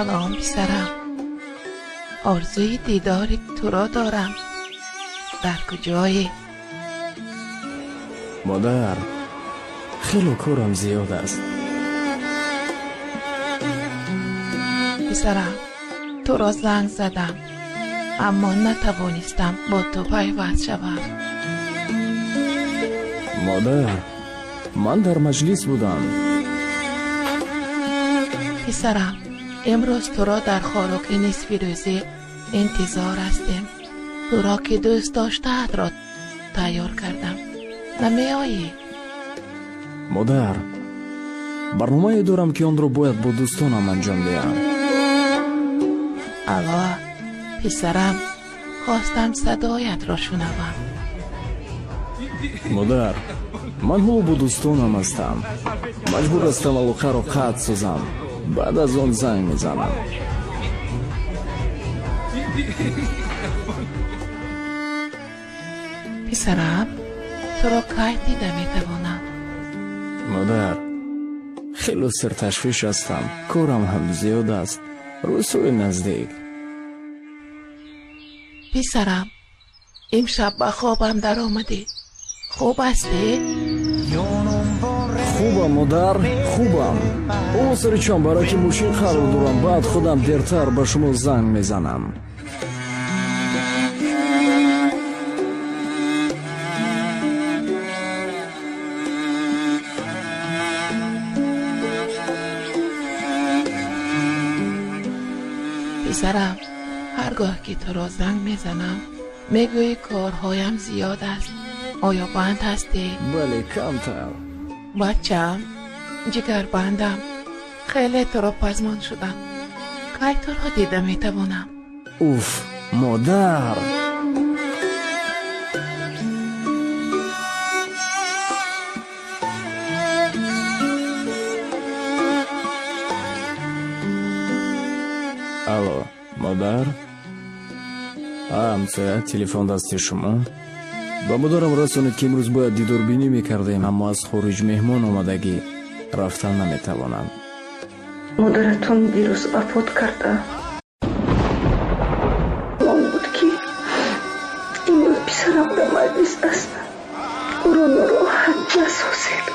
Салом писарам. Орзуи дидори туро дорам. Дар куҷоӣ? Модар, хеле корам зиёд аст. Писарам, туро занг задам, аммо натавонистам бо ту пайваст шавам. Модар, ман дар маҷлис будам. Писарам, имрӯз туро дар хӯроки нисфирӯзӣ интизор ҳастем. Хӯроки дӯст доштаатро тайёр кардам. Намеоӣ? Модар, барномае дорам, ки онро бояд бо дӯстонам анҷом диҳам. Алло, писарам, хостам садоятро шунавам. Модар, ман ҳоло бо дӯстонам ҳастам. Маҷбур ҳастам алоқаро қатъ созам. Баъд аз он занг мезанам. Писарам, туро кай дида метавонам? Модар, хело сирташвиш ҳастам. Корам ҳам зиёд аст. Рӯзҳои наздик. Писарам, имшаб ба хобам даромадӣ. Хуб ҳастӣ? Хубам, модар, хубам. Ҳоло сари чанд бараки мошин қарор дорам. Баъд худам дертар ба шумо занг мезанам. Писарам, ҳар гоҳ ки туро занг мезанам, мегӯӣ корҳоям зиёд аст. Оё банд ҳастӣ? Бале, камтар. Бачаам, ҷигарбандам, хеле туро пазмон шудам. Кай туро дида метавонам? Уф, модар! Алло, модар? Ҳамсоя, телефон дасти шумо? Ба модарам расонед, ки имрӯз бояд дидорбинӣ мекардем, аммо аз хориҷ меҳмон омадагӣ рафтан наметавонам. Модаратон дирӯз вафот карда. Он буд, ки имрӯз писарам дар маҷлис аст. Ӯро нороҳат насозед.